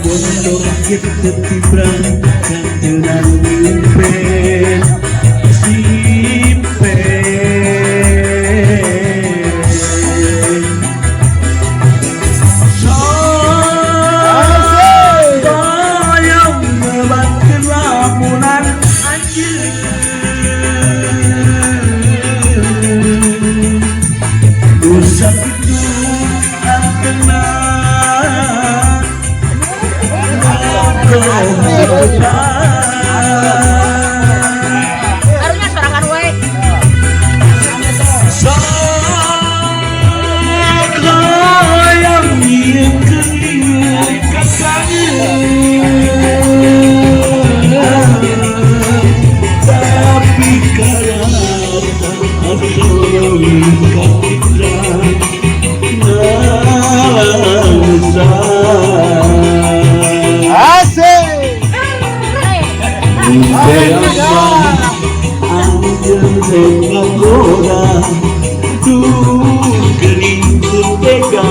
Untuk kita mimpi sipe. Sayang ngebatkeun lamunan anjeun. Nu sakitu antengna. Karunya sorangan wae. Sayang nyieunkeun lieu kakangen, tapi karasa atau kakitra nalangsa. Asik. Anjeun teh ngagoda, duh geuning teu tega.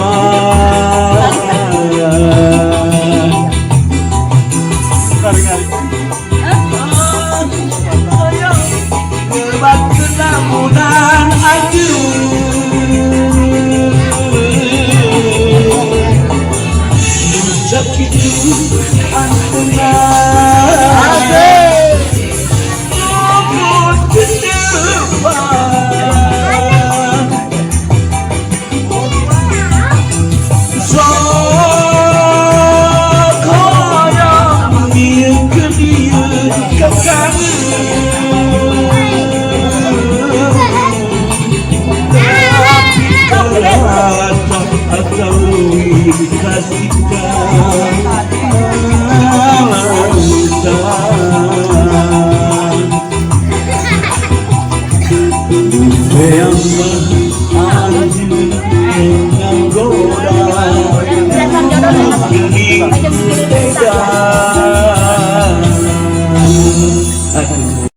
Hayang ngebatkeun lamunan anjeun. Sakitu antengna. Asik. Nyokot ke depan. Sok hayang nyieunkeun ieu kakangen, tapi karasa atau kasihkan nalangsa. Mah.